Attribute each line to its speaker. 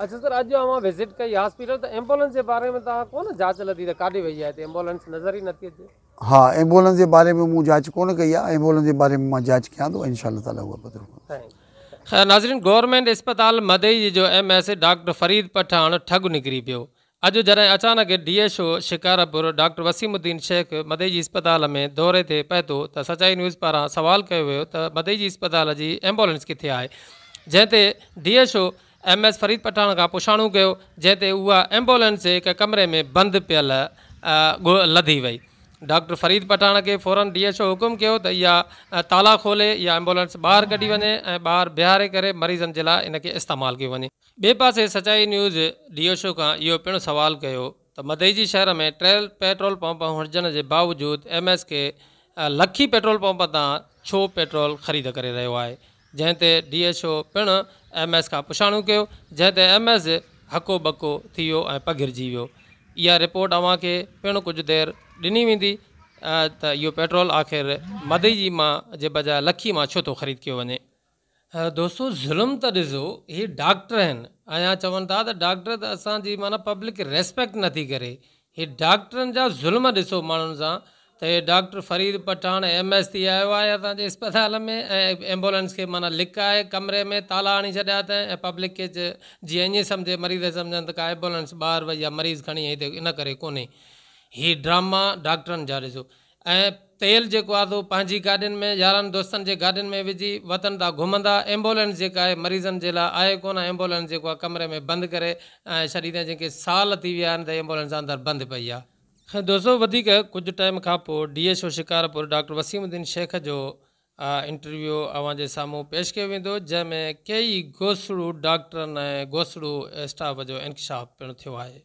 Speaker 1: اڇا سر اڄ اوهان وزٽ ڪئي هاسپيٽل ته ايمبولنس جي باري ۾ توهان ڪونه جاچ لڌي ته ڪاڏي وئي آهي هتي ايمبولنس نظر ئي نٿي اچي.
Speaker 2: ها ايمبولنس جي باري ۾ مون جاچ ڪونه ڪئي آهي ايمبولنس جي باري ۾ مان جاچ ڪيان ٿو انشاء الله تعالي اها پڌرو ڪندس.
Speaker 1: خير ناظرين گورنمينٽ اسپتال مدئي جو M S doctor Farid Pathan ٺڳ نڪري پيو اڄ جڏهن اچانڪ D H O Shikarpur doctor Waseem Uddin Shaikh Madejiji اسپتال ۾ دوري تي پهتو ته سچائي نيوز پاران سوال ڪيو ويو ته مدئجي اسپتال جي ايمبولينس ڪٿي آهي جنهن تي D H O M S Farid Pathan کان پڇاڻو ڪيو جنهن تي اها ايمبولينس هڪ ڪمري ۾ بند پيل لڌي وئي ڊاڪٽر فريد پٺاڻ کي فورن ڊي ايڇ او حڪم ڪيو ته اها تالا کولي اها ايمبولينس ٻاهر ڪڍي وڃي ۽ ٻاهر بيهاري ڪري مريضن جي لاء ان کي استعمال ڪيو وڃي. ٻئي پاسي سچائي نيوز ڊي ايڇ او کان اهو پڻ سوال ڪيو ته مدئجي شهر ۾ ٽي پيٽرول پمپ هجڻ جي باوجود ايم ايس کي لکي پيٽرول پمپ تان ڇو پيٽرول خريد ڪري رهيو آهي جنهن تي ڊي ايڇ او پڻ ايم ايس کان پڇاڻو ڪيو جنهن تي ايم ايس هڪو ٻڪو ٿي ويو ۽ پگهرجي ويو اها رپورٽ اوهان کي پڻ ڪجهه دير ڏني ويندي ته اهو پيٽرول آخر مدئجي مان جي بجاء لکي مان ڇو ٿو خريد ڪيو وڃي. دوستو ظلم ته ڏسو هي ڊاڪٽر آهن اڃا چون ٿا ته ڊاڪٽر ته اسان جي معنيٰ پبلڪ ريسپيڪٽ نٿي ڪري هي ڊاڪٽرن جا ظلم ڏسو ماڻهن سان ته هي doctor Farid Pathan M S ٿي آيو آهي اسان جي اسپتال ۾ ۽ ايمبولنس کي معنيٰ لڪائي ڪمري ۾ تالا هڻي ڇڏيا اٿئين ۽ پبلڪ کي جيئن ائين سمجهي مريض سمجهن ته ڪا ايمبولنس ٻاهر وئي آهي مريض کڻي هتي ان ڪري ڪونهي هي ڊراما ڊاڪٽرن جا ڏسو ۽ تيل جيڪو آهي سو پنهنجي گاڏين ۾ يارن دوستن جي گاڏين ۾ وجهي وتن ٿا گهمندا ايمبولينس جيڪا آهي مريضن جي لاء آهي ڪونه ايمبولينس جيڪو آهي ڪمري ۾ بند ڪري ۽ ڇڏيندا جنهن کي سال ٿي ويا آهن ته ايمبولينس اندر بند پئي آهي. خير دوستو وڌيڪ ڪجهه ٽائيم کان پوء D H O Shikarpur doctor Waseem Uddin Shaikh جو انٽرويو اوهان جي سامهون پيش ڪيو ويندو جنهن ۾ ڪيئي گوسڙو ڊاڪٽرن ۽ گوسڙو اسٽاف جو انڪشاف پڻ ٿيو آهي.